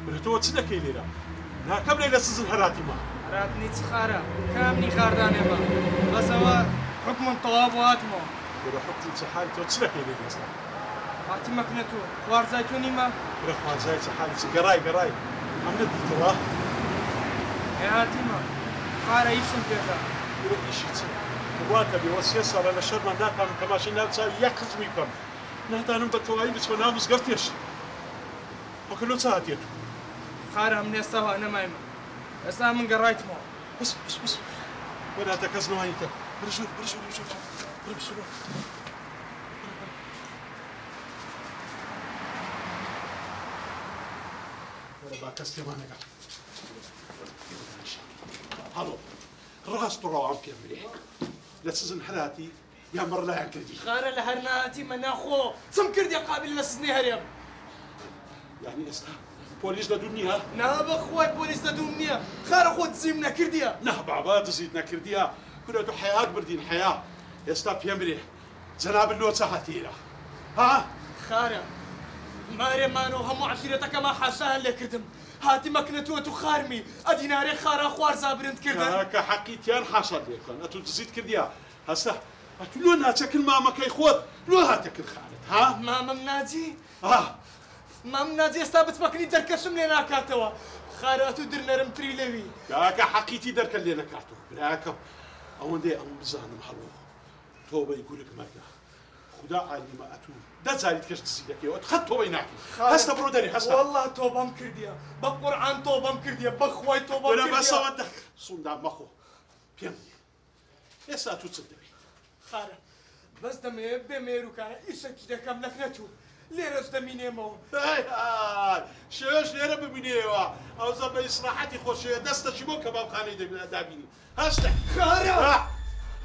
کورە تۆ چ دەکەی لێرە؟ ناکەم لێ لە سزن هەراتیمە. هەراتنی چ خارە؟ کامنی خاردانێمە؟ بەس ئەوە حوکمم تەواو بوو هاتمەوە. کورە حوکمی چ حالی تۆ چ دەکەی لێرە ئێستا؟ هاتیمە کنە تۆ خوارزای تۆ نیمە؟ کورە خوارزای چ حالی چ گەڕای گەڕای ئەمنت دیتەوە؟ ئێ هاتیمە خارە ئیشم پێتە. کورە ئیشی چ؟ بڕواتە بێ وە سێ ساڵە لە شەرمان ناتانم تەماشای ناو چاوی یەک خزمی بکەم. ناتانم بە تەوایی بچمە ناو مزگەفتێش. ئۆکە لۆ چ هاتیە تو؟ خارە من ئێستا وا نەمایمە ئێستا من گەڕایتمەوە. بەس بەس بەس وەراتە کەس نەوانیتە بڕە ژوور بڕە ژوور بڕە ژوور بڕە بڕە وەرە با کەس تێمان نەگا. هەڵۆ ڕاست و ڕەوان پێم برێ لە چزن هەراتی یان مەڕ لایان کردی؟ خارە لە هەر ناهاتی مە ناخۆ چم کردی قابل لە سزنی هەرێم. یانی ئێستا پۆلیس لە دووم نییە؟ نا بە خوای پۆلیس لە دووم نییە خارە خۆ دزیم نەکردیە. نا بابا دزیت نەکردیە کورە تۆ حەیات بردین حەیا ئێستا پێم برێ جەنابت لۆ چ هاتی ئێرە ها؟ خارە مارێ مانۆ هەموو عەشیرەتەکەمان حاشایان لێ کردم هاتی مەکنە تۆ تو خارمی ئەدی نارێ خارا خوارزا برند کردن. کاکە حەقی تیان حاشات لێ بکەن ئەتوو دزیت کردیە هەستە ئەتوو لۆ ناچەکن مامەکەی خۆت لۆ هاتەکن خالت ها؟ مامم ناجی؟ ها. مام ناجی ئێستا بچمەکنی دەرکەشم لێ ناکاتەوە خارە ئەتوو درنەرمتری لەوی. کاکە حەقیتی دەرکەت لێ نەکاتەوە براکەم ئەوەندەی ئەم بزانم هەڵۆ تۆبەی گورگ مەرگە خودا عالیمە ئەتوو دە جاری تکەش دزی دەکەی ئەت قەت تۆبەی ناکەی هەستە بڕۆ دەرێ هەستە. وەڵا تۆبەم کردیە بە قورعان تۆبەم کردیە بەخوای تۆبەم کردیە. وەرە بەسەوە دە سوندا مەخۆ پێم بڵێ ئێستا تو چت دەوێ؟ خارە بەس دەمەوێ بێمە ئێروکانە ئیشەکی دەکەم لەکنە تو لێرەش دەمینێمەوە. هەی هاای شێوێش لێرە بمینێیەوە ئەوجا بە ئیسراحەتی خۆت شێوێ دەستەکی بۆ کەبابخانەی دابینی هەستە. خارە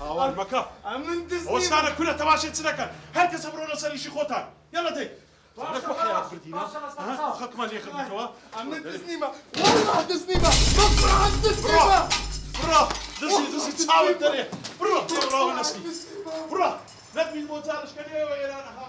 هاوار مەکە. ئەمن دز نیم. ئۆستانە کورە تەماشای چ دەکەن هەر کەسە بڕۆنە سەر ئیشی خۆتان یەڵە دەی. باشە بۆ حەیات بردینە باشە باشە خەڵکمان لێ خردیتەوە. ئەمن دز نیمە وەڵا دز نیمە بە قورعان دز نیمە. بڕۆ دزی دزی چاوت دەرێ بڕۆ بڕۆ نەستی بڕۆ نەتبین بۆ جارش کە لێوە ئێرانە ها.